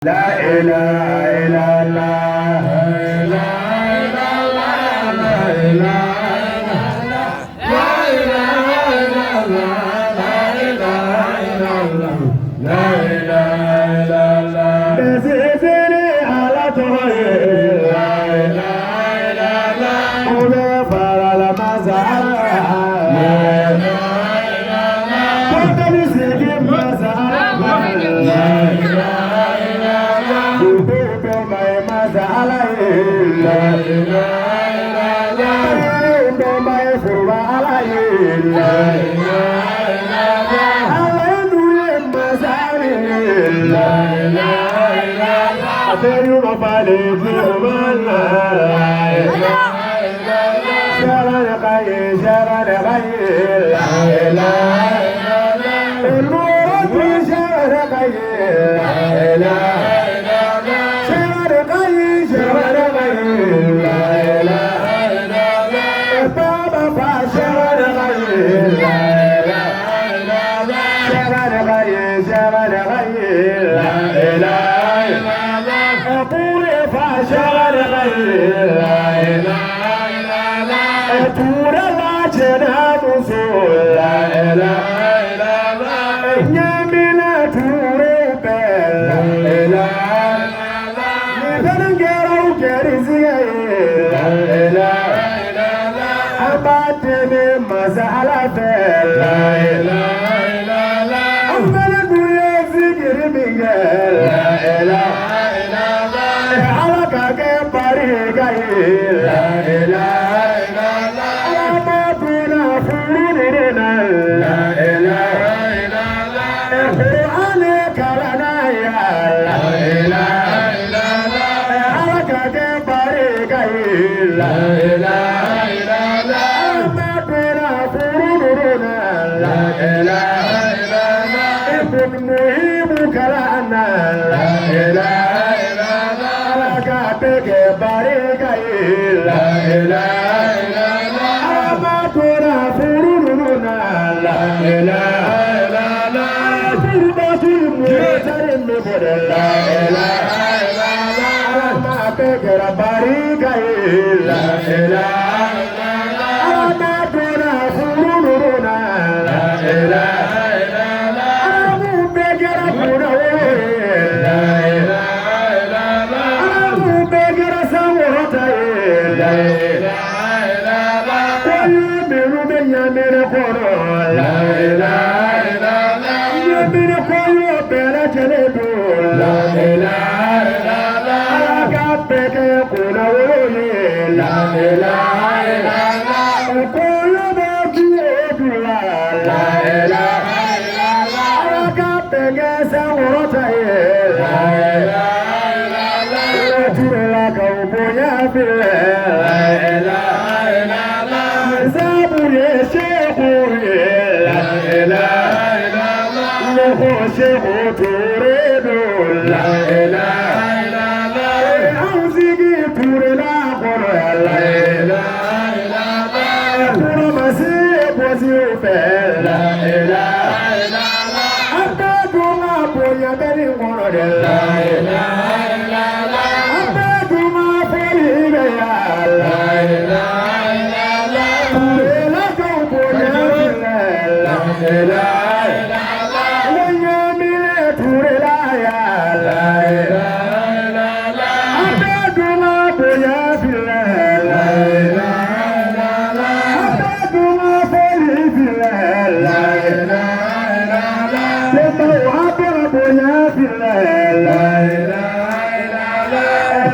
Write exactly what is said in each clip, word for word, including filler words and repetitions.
La ilaha illallah. La ilaha illallah. La ilaha illallah. La ilaha illallah. La ilaha illallah. La ilaha illallah. Bɛ sisiri Ala tɔgɔ ye. La ilaha illallah. O bɛ farala Masa Ala. La ilaha illallah. Kɔtali sigi Masa Ala. La ilaha illallah. Masa Ala ye. La ilaha illallah. Dɔnba ye foroba Ala ye. La ilaha illallah. Ala ye nuure Masa Ala ye. La ilaha illallah. A tɛ ɲuman falen foroba la. La ilaha illallah. Sɛbɛn ka ye, sɛbɛn ka ye. La ilaha illallah. Nuuru sɛbɛn ka ye. La ilaha illallah. Sɛbɛn ka ye, sɛbɛn ka ye. La ilaha illallah. Baba fa sɛbɛn ka ye. La ilaha illallah. Sɛbɛn ka ye, sɛbɛn ka ye. La ilaha illallah. Kure fa sɛbɛn ka ye. La ilaha illallah. Ture la cɛ na muso. La ilaha illallah. Ɲamina ture bɛ. La ilaha illallah. Ni bɛnkɛraw gɛrisigɛ ye. La ilaha illallah. An b'a deli Masa Ala fɛ. La ilaha illallah. An bɛna dunya zikiri min kɛ. La ilaha illallah. Ala ka kɛ barika ye. La ilaha illallah. Ala ma donna furu ninnu na. La ilaha illallah. Kuranɛ kalanna ya. La ilaha illallah. Ala ka kɛ barika ye. La ilaha illallah. Ala ma donna furu ninnu na. La ilaha illallah. Ibun Muhimu kalanna. La ilaha illallah. Ala ka bɛɛ kɛ barika ye. La ilaha illallah. Ala ma donna furu ninnu na. La ilaha illallah. Furu dɔ tun bɛ yen, sari min bɛ yen. La ilaha illallah. Ala ma bɛɛ kɛra barika ye. La ilaha illallah. Ala ma donna furu ninnu na. La ilaha illallah. Ala mun bɛɛ kɛra kunna wolo ye. La ilaha illallah. Ala mun bɛɛ kɛra sankɔrɔta ye. La ilaha illallah. Kɔyɔ minnu bɛ Ɲamina kɔnɔ. La ilaha illallah. Ɲamina kɔyɔ bɛɛ lajɛlen don. La ilaha illallah. Ala ka bɛɛ kɛ kunna wolo ye. La ilaha illallah. Kɔyɔ bɛ du o du la. La ilaha illallah. Ala ka bɛɛ kɛ sankɔrɔta ye. La ilaha illallah. Turelakaw bonya filɛ. La ilaha illallah. Sabu ye Seku ye. La ilaha illallah. Ne ko Seku Ture don. La ilaha illallah. Anw sigi Turela kɔnɔ. La ilaha illallah. Turamasin bɔsiw fɛ. La ilaha illallah. An bɛɛ dun ka bonya bɛ nin kɔnɔ dɛ. La ilaha illallah. An bɛɛ dun ka foli bɛ yan. La ilaha illallah. Turelakaw bonya filɛ. La ilaha illallah. Ɲamina Turela yan. La ilaha illallah. An bɛɛ dun ka bonya filɛ. La ilaha illallah. An bɛɛ dun ka foli filɛ. La ilaha illallah. Denbaw, an bɛɛ ka bonya filɛ. La ilaha illallah.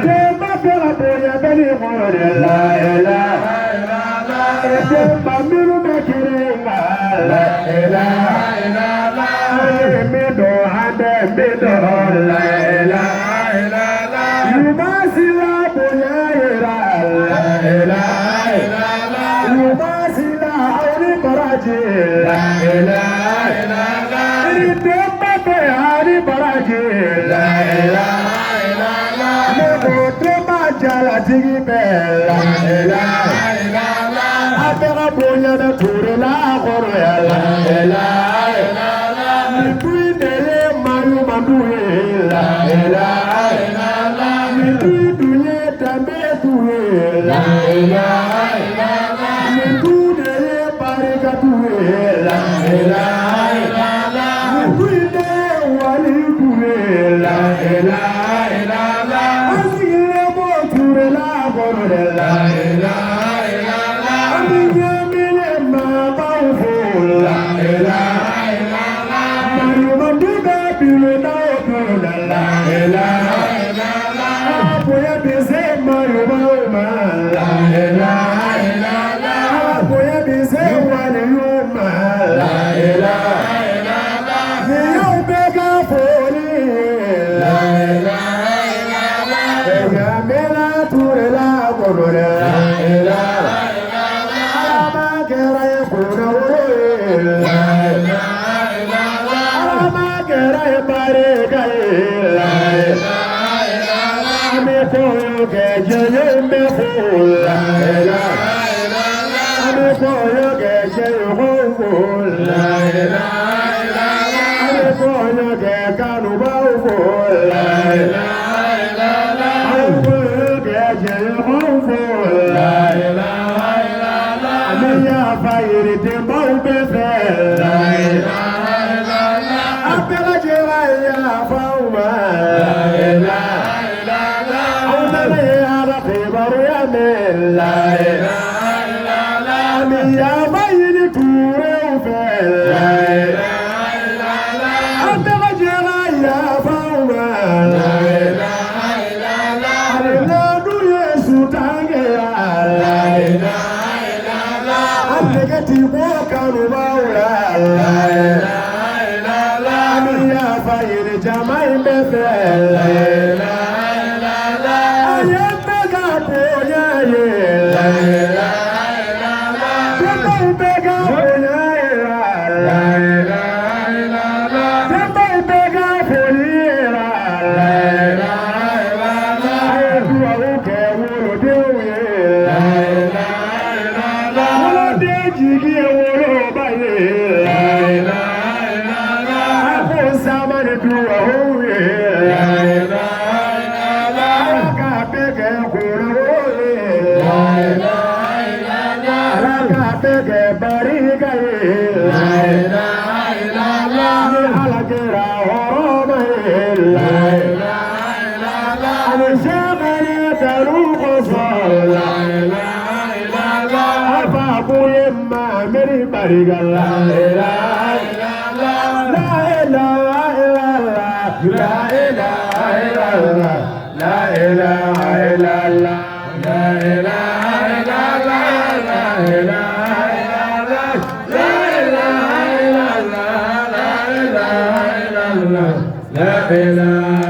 Denba bɛɛ ka bonya bɛ nin kɔnɔ dɛ. La ilaha illallah. Denba minnu bɛ kiri in kan. La ilaha illallah. An ye min dɔn, an bɛ min dɔn. La ilaha illallah. Ɲuman sira bonya yira. La ilaha illallah. Ɲuman sira aw ni baraji. La ilaha illallah. Iri denba bɛ aw ni baraji. La ilaha illallah. Ne ko denba jalatigi bɛ. La ilaha illallah. A bɛɛ ka bonya bɛ Turela kɔnɔ yan. La ilaha illallah. Nin du in de ye maa ɲuman du ye. La ilaha La ilaha illallah. Min tuude barika tuure. La ilaha illallah. Min tuude wali tuure. La ilaha illallah. Asile mo tuure la koro de. La ilaha illallah. Ami nyamile ma bau fo. La ilaha illallah. Mario manduga bilo na otro la. La ilaha illallah. Apoya bise Mario Mauma. La ilaha illallah. Apoya bise wali yuma. La ilaha illallah. Ni yo beka foli. La ilaha illallah. Ega mela tuure la koro de. La ilaha illallah. Ala ma kera ye kuna wolo ye. La ilaha illallah. Ala ma kera ye barika ye. La ilaha illallah. Ami koyo ke jeye me fo. La ilaha illallah. Ami koyo ke jeye fo. La ilaha illallah. Ami koyo ke kanu bau fo. La ilaha illallah. Ami koyo ke jeye fo. La ilaha illallah. Ami ya fayiri te bau be fe. La ilaha illallah. Abela jela ya fauma. La ilaha illallah. Aw nana ye ala kibaru ya me. La ilaha illallah. Ami ya fayiri tuure u fe. La ilaha illallah. Abela jela ya fauma. La ilaha illallah. Ami nadu Yesu tange ya. La ilaha illallah. An tege ti bo kanu bau la. La ilaha illallah. Ami ya fayiri jama in be fe. La ilaha illallah. Aye beka boña ye. La ilaha illallah. Beka beka boña ye. La ilaha illallah. Beka beka boña ye. La ilaha illallah. Aye duwa u ke wolo de u ye. La ilaha illallah. Wolo de jigi ye wolo ba ye. La ilaha illallah. Ako samane duwa u ye. La ilaha illallah. Ala ka beke kuna wolo ye. La ilaha illallah. Ala ka beke barika ye. La ilaha illallah. Ala kera horoma ye. La ilaha illallah. Ami shekane taru koso. La ilaha illallah. Afa kuye ma meri barika. La ilaha illallah. La ilaha illallah. La ilaha illallah. La ilaha illallah. La ilaha illallah. La ilaha illallah. La ilaha illallah. La ilaha illallah. La ilaha